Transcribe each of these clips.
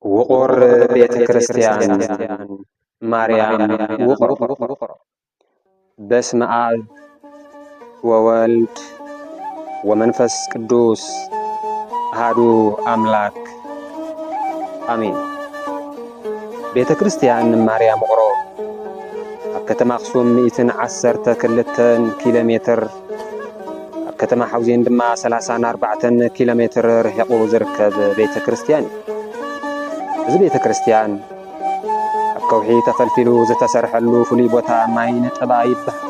ውቑር ቤተ ክርስቲያን ማርያም ውቕሮ። በስመ አብ ወወልድ ወመንፈስ ቅዱስ አሃዱ አምላክ አሜን። ቤተ ክርስቲያን ማርያም ውቕሮ ኣብ ከተማ ኣኽሱም ሚእትን ዓሰርተ ክልተን ኪሎ ሜትር፣ ኣብ ከተማ ሓውዜን ድማ ሰላሳን ኣርባዕተን ኪሎ ሜትር ርሒቑ ዝርከብ ቤተ ክርስቲያን እዩ። እዚ ቤተ ክርስቲያን ኣብ ከውሒ ተፈልፊሉ ዝተሰርሐሉ ፍሉይ ቦታ ማይ ነጠባ ይበሃል።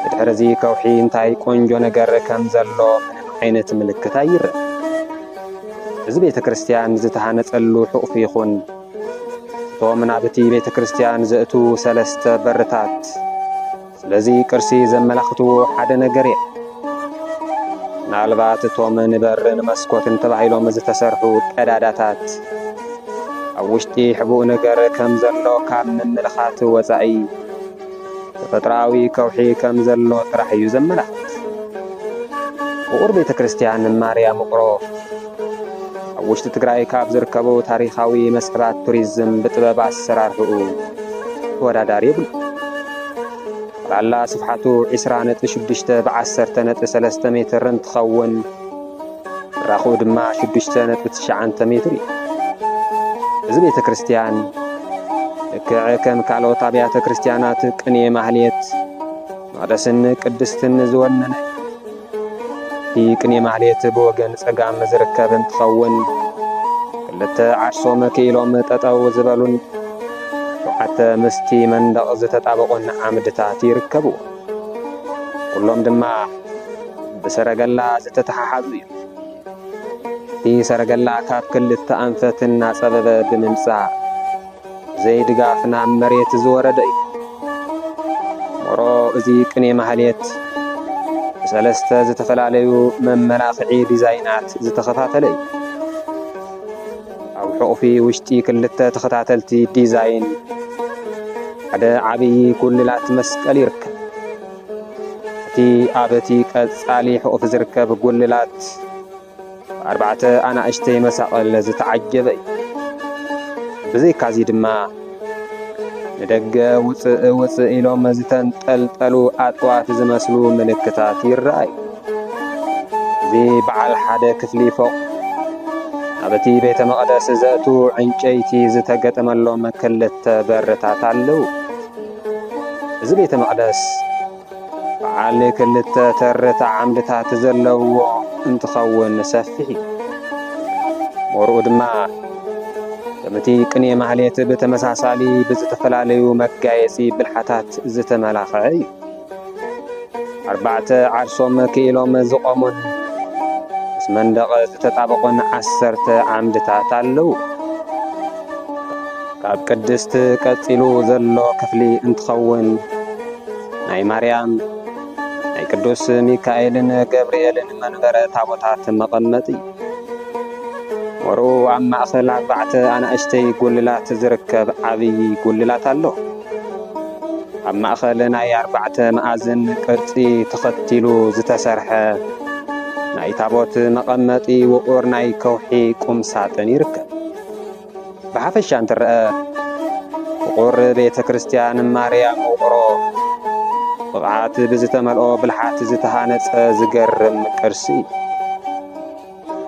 ብድሕሪ እዚ ከውሒ እንታይ ቆንጆ ነገር ከም ዘሎ ምንም ዓይነት ምልክት ኣይርእ። እዚ ቤተ ክርስቲያን ዝተሃነጸሉ ሕቑፊ ይኹን እቶም ናብቲ ቤተ ክርስቲያን ዘእቱ ሰለስተ በርታት ስለዚ ቅርሲ ዘመላኽትዎ ሓደ ነገር የለን። ምናልባት እቶም ንበርን መስኮትን ተባሂሎም ዝተሰርሑ ቀዳዳታት ኣብ ውሽጢ ሕቡእ ነገር ከም ዘሎ ካብ ምምልኻት ወጻኢ ተፈጥሮኣዊ ከውሒ ከም ዘሎ ጥራሕ እዩ ዘመላኽት። ውቑር ቤተ ክርስቲያን ማርያም ውቕሮ ኣብ ውሽጢ ትግራይ ካብ ዝርከቡ ታሪኻዊ መስሕባት ቱሪዝም ብጥበብ ኣሰራርሕኡ ተወዳዳሪ የብሉ። ጠቕላላ ስፍሓቱ ዕስራ ነጥቢ ሽዱሽተ ብዓሰርተ ነጥቢ ሰለስተ ሜትር እንትኸውን ብራኽኡ ድማ ሽዱሽተ ነጥቢ ትሽዓተ ሜትር እዩ። እዚ ቤተ ክርስቲያን ልክዕ ከም ካልኦት ኣብያተ ክርስቲያናት ቅኔ ማህሌት መቕደስን ቅድስትን ዝወነነ እዩ። እቲ ቅኔ ማህሌት ብወገን ጸጋም ዝርከብ እንትኸውን ክልተ ዓርሶም ክኢሎም ጠጠው ዝበሉን ሸውዓተ ምስቲ መንደቕ ዝተጣበቑን ዓምድታት ይርከብዎ። ኩሎም ድማ ብሰረገላ ዝተተሓሓዙ እዮም። እቲ ሰረገላ ካብ ክልተ ኣንፈት እናጸበበ ብምምጻእ ዘይድጋፍ ናብ መሬት ዝወረደ እዩ። ሞሮ እዚ ቅኔ ማህሌት ብሰለስተ ዝተፈላለዩ መመላኽዒ ዲዛይናት ዝተኸፋፈለ እዩ። ኣብ ሕቑፊ ውሽጢ ክልተ ተኸታተልቲ ዲዛይን ሓደ ዓብዪ ጉልላት መስቀል ይርከብ። እቲ ኣብ እቲ ቀጻሊ ሕቑፊ ዝርከብ ጉልላት ብኣርባዕተ ኣናእሽተይ መሳቕል ዝተዓጀበ እዩ። ብዘይካዚ ድማ ንደገ ውፅእ ውፅእ ኢሎም ዝተንጠልጠሉ ኣፅዋት ዝመስሉ ምልክታት ይረኣዩ። እዚ በዓል ሓደ ክፍሊ ፎቕ ናብቲ ቤተ መቕደስ ዘእቱ ዕንጨይቲ ዝተገጠመሎም ክልተ በርታት ኣለዉ። እዚ ቤተ መቕደስ በዓል ክልተ ተርታ ዓምድታት ዘለዎ እንትኸውን ሰፊሕ እዩ። ሞርኡ ድማ ከምቲ ቅኔ ማህሌት ብተመሳሳሊ ብዝተፈላለዩ መጋየፂ ብልሓታት ዝተመላኸዐ እዩ። ኣርባዕተ ዓርሶም ክኢሎም ዝቖሙን ምስ መንደቕ ዝተጣበቑን ዓሰርተ ዓምድታት ኣለዉ። ካብ ቅድስት ቀጺሉ ዘሎ ክፍሊ እንትኸውን ናይ ማርያም፣ ናይ ቅዱስ ሚካኤልን ገብርኤልን መንበረ ታቦታት መቐመጢ እዩ። ወርኡ ኣብ ማእኸል ኣርባዕተ ኣናእሽተይ ጉልላት ዝርከብ ዓብዪ ጉልላት ኣሎ። ኣብ ማእኸል ናይ ኣርባዕተ መኣዝን ቅርጺ ተኸቲሉ ዝተሰርሐ ናይ ታቦት መቐመጢ ውቑር ናይ ከውሒ ቁም ሳጥን ይርከብ። ብሓፈሻ እንትረአ ውቑር ቤተ ክርስቲያን ማርያም ውቕሮ ብቕዓት ብዝተመልኦ ብልሓት ዝተሃነጸ ዝገርም ቅርሲ እዩ።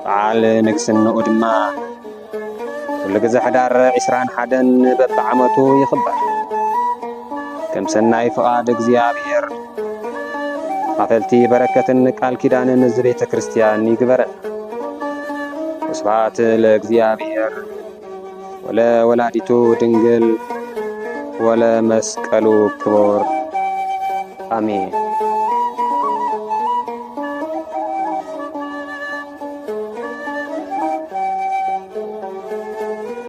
በዓል ንግስንኡ ድማ ኩሉ ግዜ ሕዳር ዕስራን ሓደን በብዓመቱ ይኽበር። ከም ሰናይ ፍቓድ እግዚኣብሔር ተኻፈልቲ በረከትን ቃል ኪዳንን እዚ ቤተ ክርስቲያን ይግበረና። ወስብሐት ለእግዚኣብሔር ወለ ወላዲቱ ድንግል ወለ መስቀሉ ክቡር። ኣሜን።